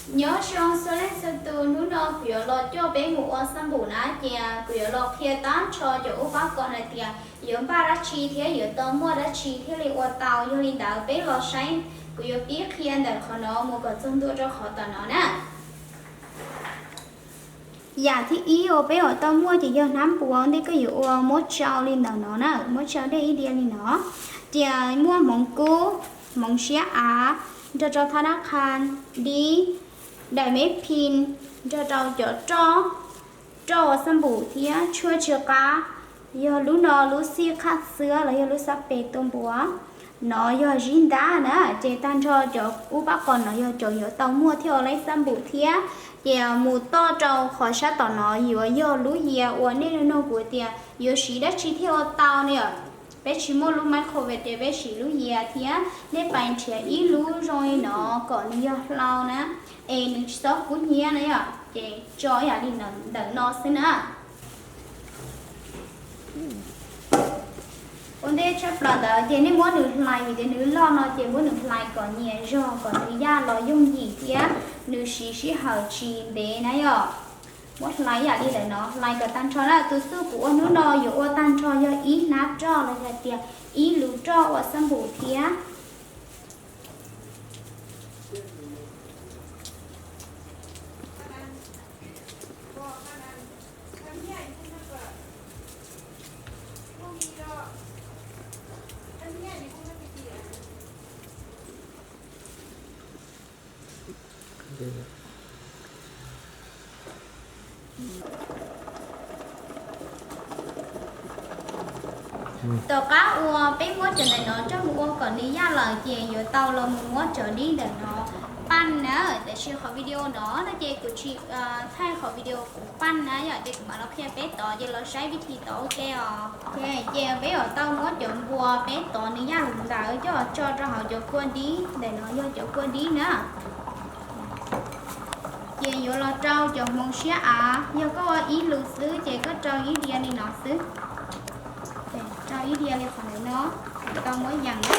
Nyob zoo txhua leej txhua tus, hnub no kuv yuav los coj peb mus ua xab npum na, ces kuv yuav los qhia tag nrho cov ub pab kos hais tias yuav npaj dab tsi thiab yuav tau muaj dab tsi thiaj li ua tau. Yog li ntawd peb los saib, kuv yuav pib qhia ntawm qhov no mus kom txog ntua rau qhov tom no na. Yam thib ib uas peb yuav tau muaj ces yog hnab npua, ntej koj yuav ua muab tsau li ntawm no na, muab tsau dej ib diav li no. Ces muaj hmoov kub, hmoov siab av, nrog rau thab nab qha, dib, daim meb phi, nrog rau cov roj, roj ua xab npum thiab tshuaj tsw qab, yog lub no lub xij qhaj xwab los yog lub xab pes tu npua. No yog zib ntab na, ces tag nrho cov ub pab kos no yog cov yuav tau muaj thiab ua laib xab npum thiab. Ces mus toj rau qhov sab tom no yuav yog lub yias uas nej nug kuv tias yuav siv dab tsi thiaj ua tau ne yom. Peb tsis muaj lub microwave ces peb siv lub yias thiab. Nej pais nrhiav ib lub zoo li no kom nws yog hlau na, es nws tsis txhob kub hnyiab na yom, ces tso yam li ntawm no xwb na. Ua ntej tshaj plaws ntawd ces nej muab nws hlais, vim tias nws loj no ces muab nws hlais kom nyias zog kom nws yaj los yooj yim thiab nws siv sij hawm tsis ntev na yom. Muab hlais yam li ntawm no, hlais kom tag nrho na. Tus txuj kuv ua hnub no yuav ua tag nrho yog ib hnab roj los yog tias ib lub roj ua xab npum thiab. Tom qab uas peb muab cov ntawm no coj mus ua kom nws yaj lawm ces yuav tau los mus muab cov dib ntawm no paj na, tiam sis qhov video no no ces kuv tsis thaij qhov video kuv paj na yom, ces kuv mam los qhia peb tod, ces los saib vib thi tod ua ke os. Ces peb yuav tau muab cov npua peb tod nws yaj lawm ntawd coj tso rau hauv cov kua dib ntawm no, yog cov kua dib na. Ces yuav los rau cov hmoov siab av, yog koj ua ib lus xwb ces koj rau ib diav li no xwb. Rau ib diav li qhov ntawm no, tau muab yees na.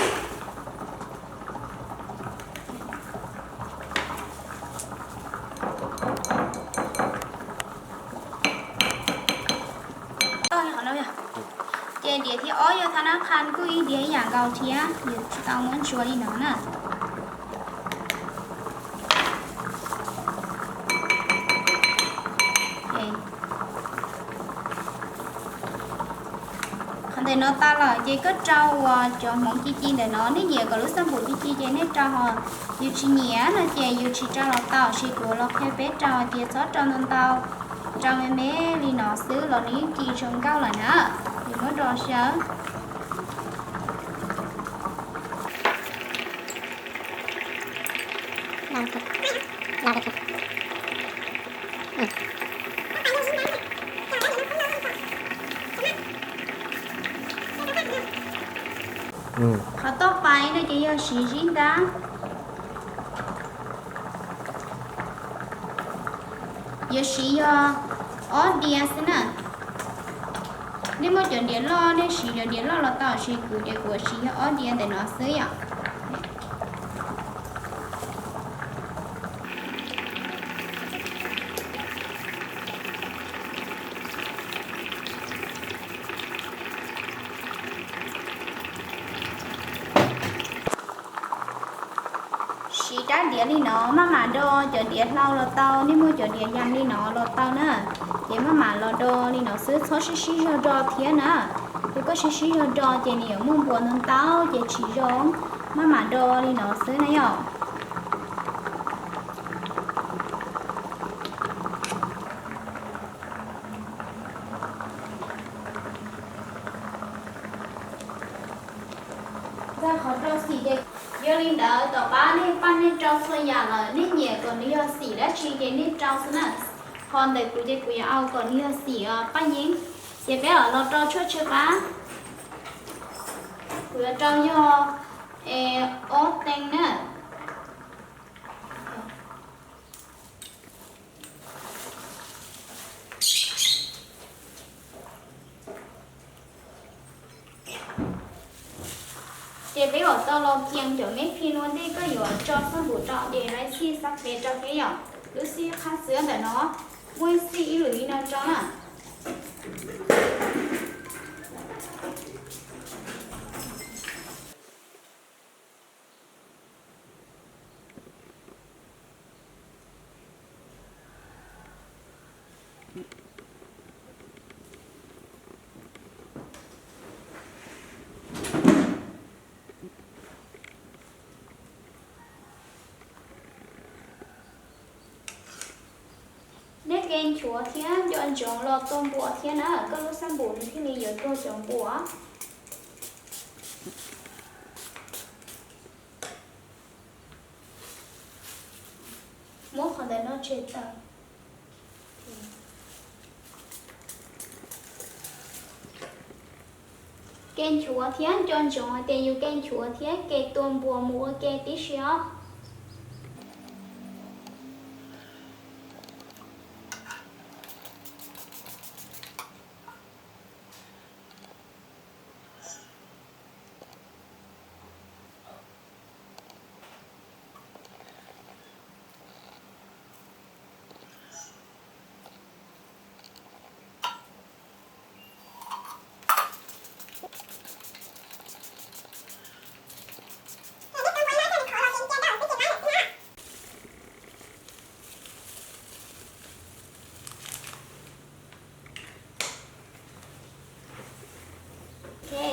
Ces diav thib ob yog thab nab qha kuj ib diav ib yam nkaus thiab, yuav tsis tau muab ntsuav li no na. Qhov ntawm no tas lawm ces koj rau uas cov hmoov ci ci ntawm no, nej nyiam kom lub xab npum ci ci ces nej rau, ho yus tsis nyiam no ces yus tsis rau los tau, tiam sis kuv los qhia peb rau tias txhob rau ntau ntau, rau me me li no xwb los nws yeej ci zoo nkauj lawm na. Yus muab do xyaw. Qhov toj pais no ces yog siv zib ntab. Yuav siv yog ob diav xwb na. Nej muaj cov diav loj nej siv cov diav loj los tau, tiam sis kuv ces kuv siv yog ob diav ntawm no xwb yom. Siv rab diav li no maj mam do cov diav hlau los tau, nej muaj cov diav yas li no los tau na. Ces maj mam los do li no xwb, txhob sib sib zog do thiab na. Yog koj sib sib zog do ces nws yuav muaj npua ntau ntau ces tsis zoo. Maj mam do li no xwb na yom. Yog li ntawd tom qab nej paj nej rau txhua yam lawm, nej nyiam kom nws yog xim dab tsi ces nej rau xwb na. Ho ntawm kuv ces kuv yuav au kom nws yog xim paj yeeb. Ces peb los rau tshuaj tsw qab. Kuv yuav rau yog ob teev na. Ces Peb yuav tau los kiag cov me phim no ntej koj yuav tso xab npum rau ces lawv xij xab phem rau peb yom. Lub xij qhab xwb ntawm no, muaj ib xij ib lwm li no rau na. Neb ke nchuav thiab nco ntsoov los tua npuas thiab na, koj lub xab npum nws thiaj li yuav tuag cov npuas. Muab qhov ntawm no tseg tawm. Ke nchuav thiab nco ntsoov hais tias yus ke nchuav thiab ke tua npuas mus ua ke tib si os.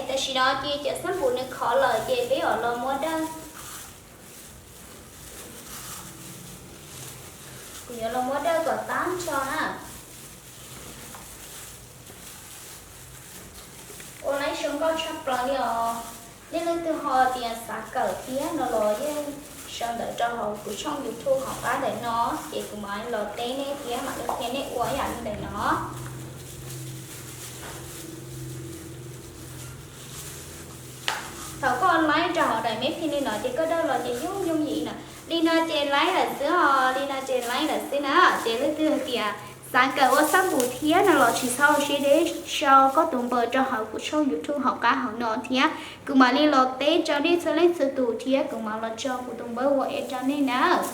Tam sim no ces cov xab npum nws khov lawm ces peb yuav los muab dawj. Kuv yuav los muab dawj kom tag nrho na. Ua laib zoo nkauj tshaj plaws li os. Nej leej twg ho tias xav kawm thiab no los yeej sau ntawv rau hauv kuv tshooj YouTube hauv qab ntawm no, ces kuv mam los teb nej thiab mam li qhia nej ua ib yam li ntawm no. Thaum koj laib rau hauv daim me phim li no ces koj dawj los ces yooj yooj yim na. Li no ces laib lawm xwb os, li no ces laib lawm xwb na. Ces leej twg hais tias xav kawm ua xab npum thiab no los tsis txhob siab deb, sau koj tus npawb rau hauv kuv tshooj YouTube hauv qab hauv no thiab kuv mam li los teb rau nej txhua leej txhua tus thiab kuv mam los tso kuv tus npawb WhatsApp rau nej nawb.